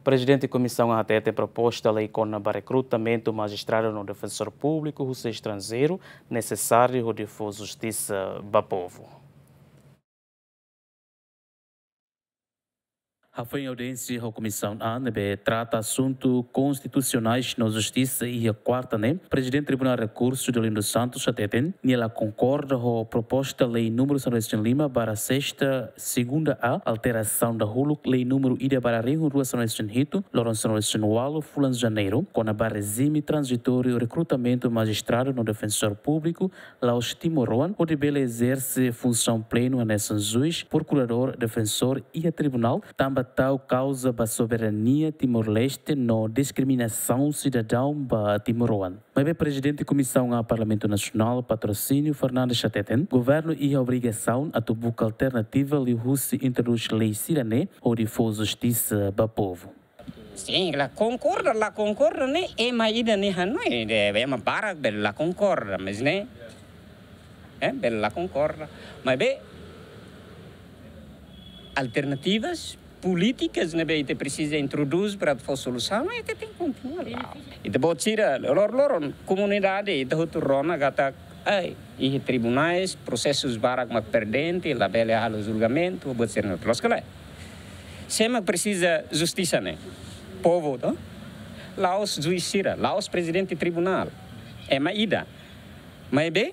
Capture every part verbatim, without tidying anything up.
Prezidente Komisaun A hateten proposta lei kona-ba rekrutamentu majistradu no defensór públiku husi estranjeiru nesesáriu hodi fó justisa ba povu. Hafoin audiénsia ho Komisaun A ne'ebé trata asuntu konstitusionais no justisa iha kuarta ne'e, Prezidente Tribunál Rekursu Deolindo Santos hateten, nia la konkorda ho proposta lei númeru sanulu-resin-lima barra sesta segunda A, alterasaun dahuluk lei númeru ida barra rihun rua sanulu-resin-hitu, loron sanulu-resin-ualu fulan Janeiru, kona-ba rejime tranzitóriu rekrutamentu majistradu no defensór públiku la'ós timoroan, hodi bele ezerse funsaun plenu hanesan juís, prokuradór, defensór iha tribunál, tanba tau kauza ba soberania Timor-Leste no diskriminasaun sidadaun ba timoroan. Maibé Prezidente Komisaun A Parlamentu Nasionál, Patrocínio Fernandes hateten, governu iha obrigasaun atu buka alternativa liuhusi introdús lei sira-ne'e hodi fó justisa ba povu. Sin, la konkorda, la konkorda ne'e, ema ida-ne'e hanoin, de, ema barak bele la konkorda, mas ne'e, eh, bele la konkorda. Maibé, alternativas polítikas ne'ebé ita presiza introdús para fó solusaun, ita tenke kontinua la'o. Ita-boot sira, loron-loron, komunidade, ita hotu rona katak, ai, iha tribunais, prosesus barak mak pendente, labele halo julgamentu, buat sira-ne'e. Loos ka lae? Sé mak presiza justisa ne'e? Povu, to? La'ós juís sira, la'ós prezidente tribunál. Ema ida. Maibé,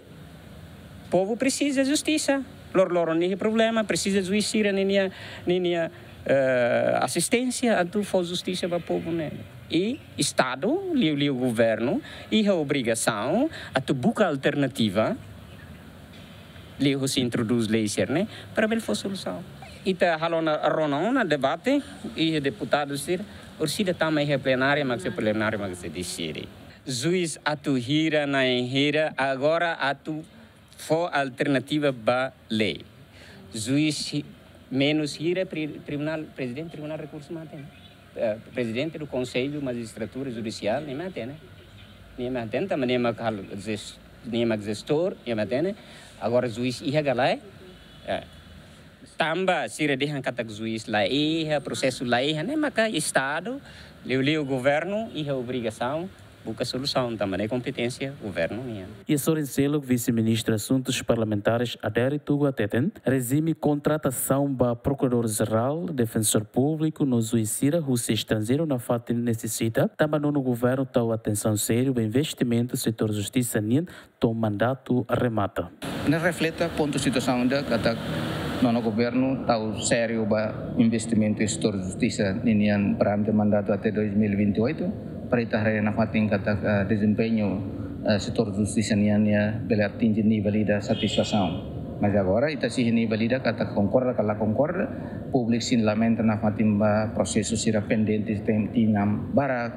povu presiza justisa. Loron-loron iha problema, presiza juís sira ninia, ninia, eh, asisténsia atu fó justisa ba povu ne'e. I Estadu, liuliu governu, iha obrigasaun atu buka alternativa, liuhusi introdús lei sira-ne'e, para bele fó solusaun. Ita halo ona, rona ona debate, iha deputadu sira, orsida tama iha plenária, mak sei plenária, mak sei deside. Juís atu hira, na'in hira, agora atu fó alternativa ba lei. Juís hi-, menus hira pri-, tribunál, prezidente Tribunál Rekursu mak hatene. Eh, prezidente do Konsellu Majistratura Judisiál, nia mak hatene. Nia mak hatene, tanba nia mak halo jes-, nia mak jestór, nia mak hatene. Agora juís iha ka lae? Eh. Tanba sira dehan katak juís la iha, prosesu la iha, ne'e maka Estadu, liuliu governu, iha obrigasaun buka solusaun, tanba ne'e kompeténsia governu nian. Iha sorin seluk, Vise-Ministru Asuntus Parlamentares Adérito Tugu hateten, rejime kontratasaun ba Prokuradór-Jerál, Defensór Públiku no juís sira husi estranjeiru nafatin nesesita, tanba nonu governu tau atensaun sériu ba investimentu setór justisa nian to'o mandatu remata. Ne'e refleta pontu situasaun ida katak nonu governu tau sériu ba investimentu setór justisa ninian perante mandatu até dois mil e vinte e oito, para ita haree nafatin katak, eh, dezempeñu, eh, setór justisa nian, nia bele atinje nivel ida satisfasaun. Mas agora ita sei iha nivel ida katak konkorda ka la konkorda, públiku sei lamenta nafatin ba prosesu sira pendente tem tinan barak,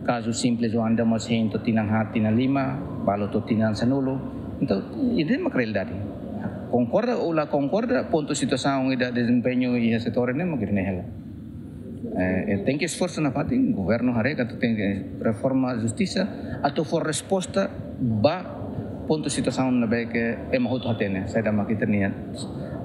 kazu simples oan ida mós hein to'o tinan haat, tinan lima, balu to'o tinan sanulu. Entaun, ida-ne'e mak realidade. Konkorda ou la konkorda, pontu situasaun ida dezempeñu iha setór ne'e mak ida-ne'e hela. Eh, eh, tenke esforsu nafatin, governu haree katak tenke reforma justisa, atu fó resposta ba pontu situasaun ne'ebé ke ema hotu hatene, saida mak ita-nia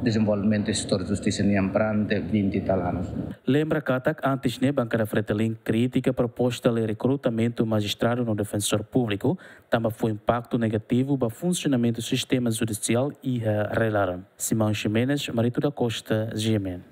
dezenvolvimentu setór justisa nian perante vinte e tal anos. Lembra katak antes ne'e Bankada Fretilin kritika proposta lei rekrutamentu majistradu no defensór públiku, tanba fó impaktu negativu ba funsionamentu sistema judisiál iha rai-laran. Simão Ximenes, Marito da Costa, G M N.